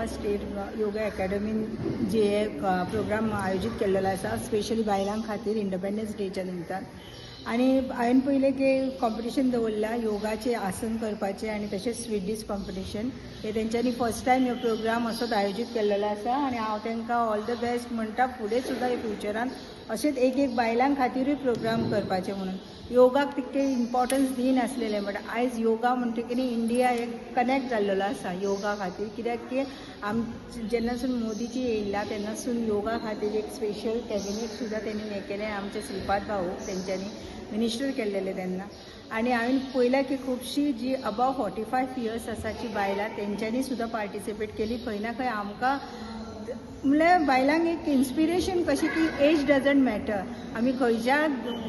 Goa state yoga एकॅडमीन जे programme आयोजीत केल्लेलो आसा, स्पेशली बायलां खातीर इंडिपेंडन्स डेच्या निमतान. आनी हांवें पयलें की कॉम्पिटिशन दवरलां योगाचें आसन करपाचें आनी तशेंच स्वीट डीश कॉम्पिटिशन. हे तेंच्यांनी फर्स्ट टायम हो प्रोग्राम असोच आयोजीत केल्लेलो आसा आनी हांव तांकां ऑल the best म्हणटा. फुडें सुद्दां फ्युचरान अशेंच एक एक बायलां खातीरूय प्रोग्राम करपाचे म्हणून. योगाक तितकें इम्पॉर्टन्स दिनासलेलें, बट आयज योगा म्हणटकीर इंडिया एक कनेक्ट जाल्लेलो आसा योगा खातीर. कित्याक की जेन्नासून मोदीजी येयला तेन्नासून योगा खातीर एक स्पेशल कॅबिनेट सुद्दां तेणी हें केलें. आमचे श्रीपाद भाऊ तेंच्यांनी मिनिस्टर केल्लेले तेन्ना. आनी हांवें पळयलां की खुबशीं जी अबाव 45 इयर्स आसाची बायलां तेंच्यांनी सुद्दां पार्टिसिपेट केली. खंय ना खंय आमकां म्हणल्यार बायलांक एक इन्स्पिरेशन कशी की एज डजंट मॅटर. आमी खंयच्या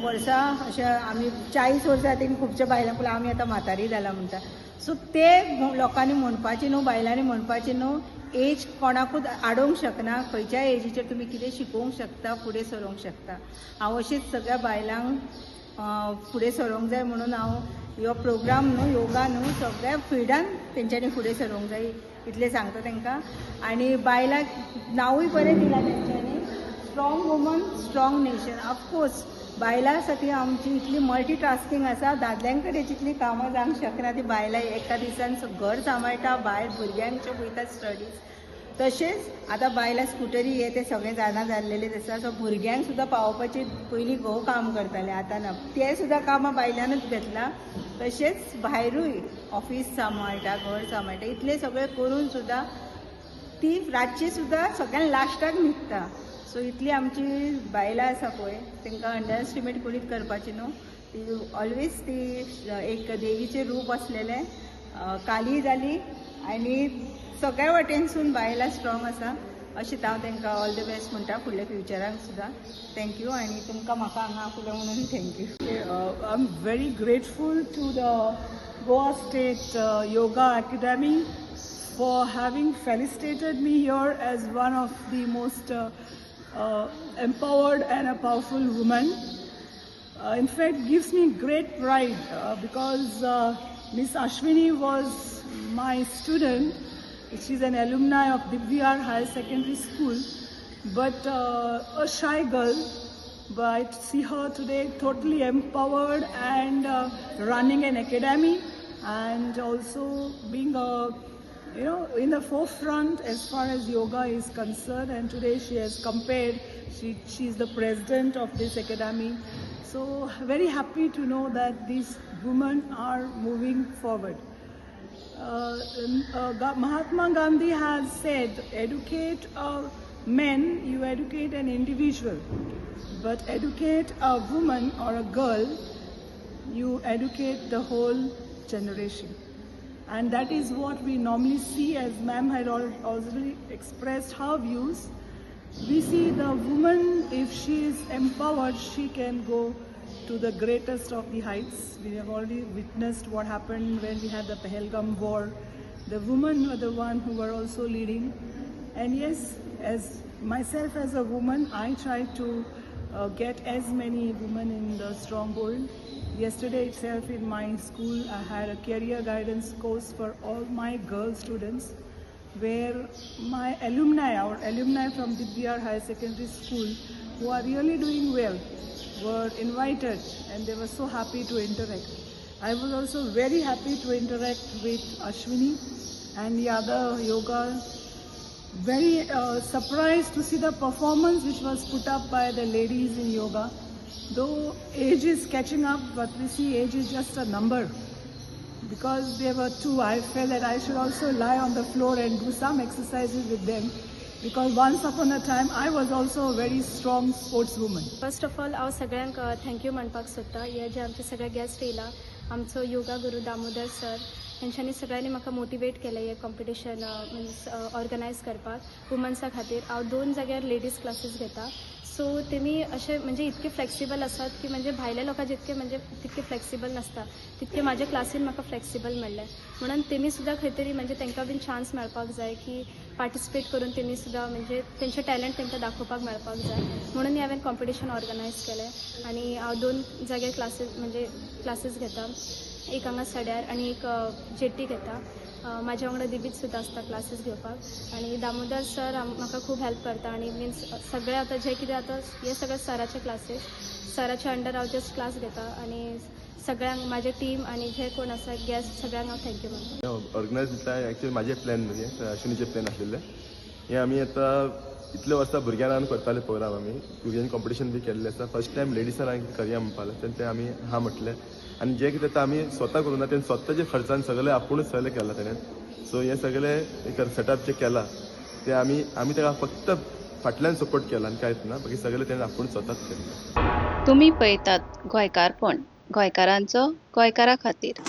वर्सा अशें आमी 40 वर्सां तेणी खुबश्या बायलांक पळय आमी आतां म्हातारी जाला म्हणटा. सो ते लोकांनी म्हणपाचें न्हू, बायलांनी म्हणपाचें न्हू, एज कोणाकूच आडोवंक शकना. खंयच्याय एजीचेर तुमी कितें शिकोवंक शकता, फुडें सरोंक शकता. हांव अशीच सगळ्या बायलांक फुडें सरोंक जाय म्हणून हांव ह्यो प्रोग्राम न्हू, योगा न्हू, सगळ्या फिल्डान तेंच्यांनी फुडें सरोंक जाय इतलें सांगता तांकां. आनी बायलांक नांवूय बरें दिलां तेंच्यांनी, strong woman strong nation. Of course बायलां आसा ती आमची इतली मल्टीटास्कींग आसा, दादल्यां कडेन जितलीं कामां जावंक शकना ती बायलां एका दिसान घर सांबाळटा, भायर भुरग्यांच्यो वयता स्टडीज. तशेंच आतां बायलां स्कुटरी हे ते सगळें जाणा जाल्लेलें आसा. सो भुरग्यांक सुद्दां पावोवपाची पयलीं घोव काम करताले, आतां ना, ते सुद्दां कामां बायलानूच घेतलां. तशेंच भायरूय ऑफीस सांबाळटा, घर सांबाळटा, इतलें सगळें करून सुद्दां ती रातची सुद्दां सगळ्यांत लास्टाक न्हिदता. सो इतली आमची बायलां आसा पळय, तांकां अंडर एस्टिमेट कोणीच करपाची न्हू. ती ऑलवेज ती एक देवीचें रूप आसलेलें, काली जाली आनी सगळ्या वाटेनसून बायलां स्ट्रॉंग आसा. अशेंच हांव तांकां ऑल the best म्हणटा फुडल्या फ्युचराक सुद्दां. Thank you. आनी तुमकां म्हाका हांगा आपयलें म्हणून thank you. I am very grateful to the Goa State Yoga Academy for having felicitated me here as one of the most empowered and a powerful woman. In fact, gives me great pride because Miss Ashwini was my student. She's an alumni of Divya Higher Secondary School, but a shy girl. But see her today totally empowered and running an academy and also being a in the forefront as far as yoga is concerned. And today she has compared, she is the president of this academy. So very happy to know that these women are moving forward. Mahatma Gandhi has said, educate a man, you educate an individual, but educate a woman or a girl, you educate the whole generation. And that is what we normally see, as ma'am had already expressed her views. We see the woman, if she is empowered, she can go to the greatest of the heights. We have already witnessed what happened when we had the Pahalgam war. The women were the one who were also leading. And yes, as myself as a woman, I try to get as many women in the stronghold. Yesterday itself in my school, I had a career guidance course for all my girl students, where my alumni, our alumni from Divya Higher Secondary School, who are really doing well, were invited, and they were so happy to interact. I was also very happy to interact with Ashwini and the other yoga. Very surprised to see the performance which was put up by the ladies in yoga. Though age is catching up, but we see age is just a number. Because there were two, I felt that I should also lie on the floor and do some exercises with them. Because once upon a time, I was also a very strong sportswoman. First of all हांव सगळ्यांक thank you म्हणपाक सोदता. हे जे आमचे सगळे guest येयला, आमचो योगा गुरू दामोदर सर, हेंच्यांनी सगळ्यांनी म्हाका मोटिवेट केलें हें कॉम्पिटिशन मिन्स ऑर्गनायज करपाक वुमन्सा खातीर. हांव दोन जाग्यार लेडीज क्लासीस घेता. सो तेमी अशें म्हणजे इतके फ्लेक्सिबल आसात की म्हणजे भायल्या लोकां जितके म्हणजे तितके फ्लेक्सिबल नासता तितके म्हाज्या क्लासीन म्हाका फ्लेक्सिबल मेळ्ळें. म्हणून तेमी सुद्दां खंय तरी म्हणजे तांकां बीन चान्स मेळपाक जाय की पार्टिसिपेट करून तेमी सुद्दां म्हणजे तेंचें टॅलंट तांकां दाखोवपाक मेळपाक जाय. म्हणून हांवें कॉम्पिटिशन ऑर्गनायज केलें आनी हांव दोन जाग्यार क्लासीस म्हणजे क्लासीस घेता. एक हांगा सड्यार आनी एक जेट्टीक येता. म्हाज्या वांगडा दिवीत सुद्दां आसता क्लासीस घेवपाक आनी दामोदर सर म्हाका खूब हेल्प करता आनी मिन्स सगळें आतां जें कितें आतां हे सगळे सराचे क्लासीस, सराच्या अंडर हांव जस्ट क्लास घेता आनी सगळ्यांक म्हाजे टीम आनी जे कोण आसा गेस्ट सगळ्यांक हांव thank you म्हणटा. ऑर्गनायज म्हटल्यार एक्चुअली म्हाजे प्लॅन न्हू, हें अश्विनीचे प्लॅन आसलेले. हे आमी आतां इतले वर्सां भुरग्यांक आमी करताले प्रोग्राम, आमी भुरग्यांनी कॉम्पिटिशन बी केल्लें आसा. फर्स्ट टायम लेडिसान आमी करया म्हणपाक लागले, तेन्ना आमी हा म्हटलें आनी जें कितें आतां आमी स्वता करूं ना, तेणें स्वताच्या खर्चान सगळें आपुणूच सगळें केलां तेणें. सो हें सगळें एक सेटअप जें केलां तें आमी आमी ताका फक्त फाटल्यान सपोर्ट केला आनी कांयच ना, बाकी सगळें तेणें आपूण स्वताच केलें. तुमी पळयतात गोंयकारपण, गोंयकारांचो गोंयकारा खातीर.